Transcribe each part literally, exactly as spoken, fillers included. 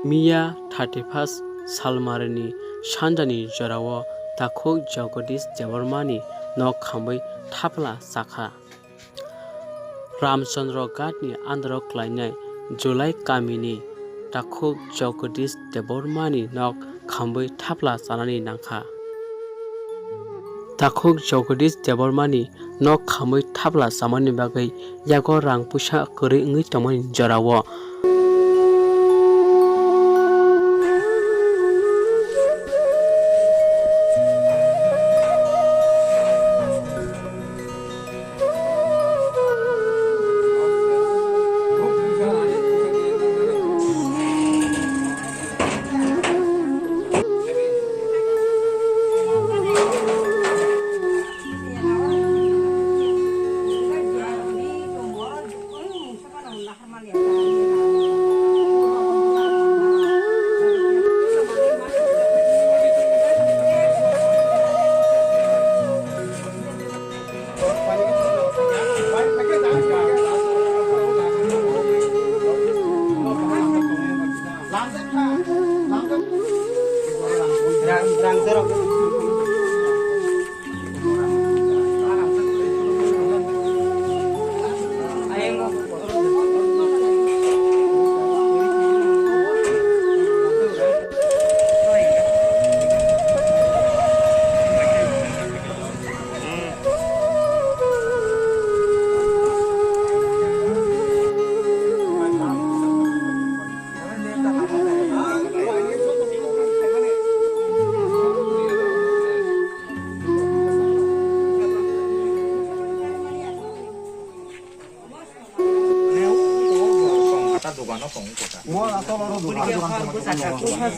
Miya thirty-first salmarini sanjani jorao takhuk Jagadish Debbarmani nok khamwi thapla chakha. Ramchandra Ghatni andro klainai Julai kamini takhuk Jagadish Debbarmani nok khamwi thapla chanani nangkha. Takhuk Jagadish Debbarmani nok khamwi thapla chamani bagwi yago rang puisa kwrwi wngwi tongmani jorao.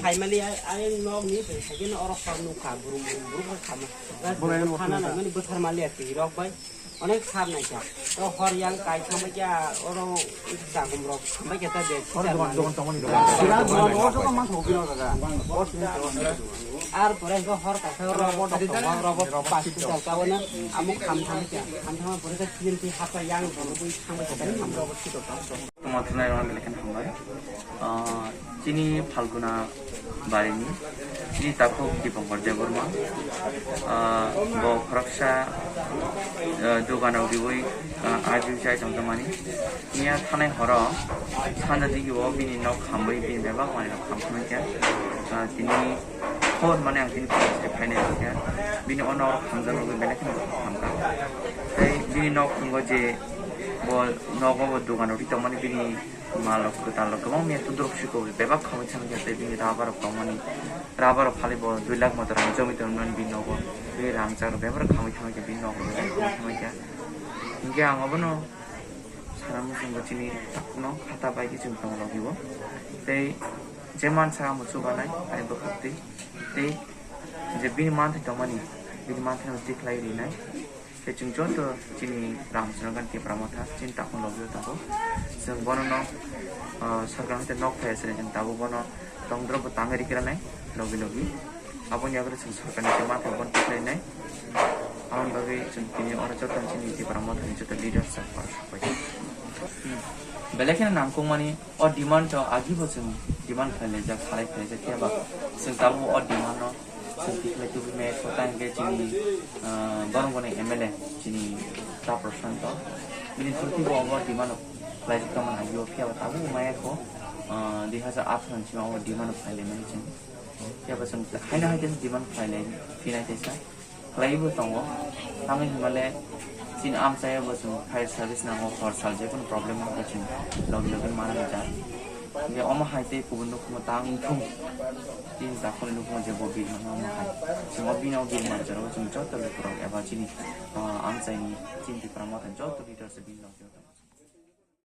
Saimali ayang nok ni saikeno oro hor nukha, burum burum burum kha khama. Thana naimani bwthar mali ati rok bai. Onek sar naikha. To hor yang kai thangbai kya oro chagum rok thangbai kya ta de. Hor dogan, dogan tongmani dogan. Sira dogan, dogan, dogan, dogan, dogan. Ar pore ko hor kasa oro bo dok tong, oro bo pas ku dal ka wana. Amo kham thangbai kya. Kham thangbai pore ka film ti hapa yang dong bui thangbai kya ta kham rok. Tongma thunai rok belai kheno hambai. Ah, chini Phalguna barini, chini takhuk Dipankar Debbarma. Ah, bo khoroksa, ah, dogano riwi, ah, ajui chai tongjakmani. Miya thanai horo sanja digi o bini nok khamwi bini bebak manwi rok kham thangkha. Ah, tini hor mane ang tini police bai phainai kha. Bini o nok khamjak rok belai kheno khamkha. Tei bini nok tongo je bo nogo bo dogano ri tongmani bini Malrok kwtalrok kwbangma tundrok siko bebak khamwi thangwi kha tei bini rubber rok tongmani rubber rok phalwi bo dui lakh moto rang chomwi tongmani bini nogo. Bini rangchak rok bebak khamwi thangwi kha bini nogo bebak khamwi thangwi kha. Hinkhe ang obono sana muchungo chini takhukno khata bai khe chwng tongna logi o. Tei je mansa amo chubanai ani bwkhak twi tei je bini manthai tongmani bini manthaino tikhlai rinai. Tei chwng joto chini Ramchandra Ghat Tipra Motha chini takhuk logio tabuk. Chwng bono no, ah, sarkar haste nok phai se chwng tabuk bono tongdrop bo tangwi rikira nai logi logi. Aboni yagre chwng sarkar ni chwng mantha bono tikhlai nai. Aboni bagwi chwng tini oro joto chini Tipra Motha ni joto leaders rok oro sok pai. Hmm. Belai kheno nangkukmani o demand rok agi bo chwng demand khlai laijak, khalai khlai laijak, phiya ba chwng tabuk o demand no Chwng tikhlai tubui maya kho, tei hwnkhe chini, ah, borok boni M L A chini Ta Prashanto. Bini through tei bo obo demand rok khlaijak tongmani agio, phiya ba tabuk maya kho, ah, dui hazar atharo ni simi obo demand rok khlai laimani chwng. Phiya ba chwng haino hai khe demand khlai lai phinai teisa khlaiwi bo tongo. Tamni hwnba le chini amchai o bo chwng fire service nango, hor sal je kunu problem wngkha chwng logi logi mana rijak. Hingke omo hai tei kubun nokhumo tang wngthung. Tini takhorni nokhumo je bo birmani omo hai. Chwng o bini o birmani jorao chwng joto lukurok eba chini, ah, amchaini chini Tipra Motha joto leaders bini logi o tongo.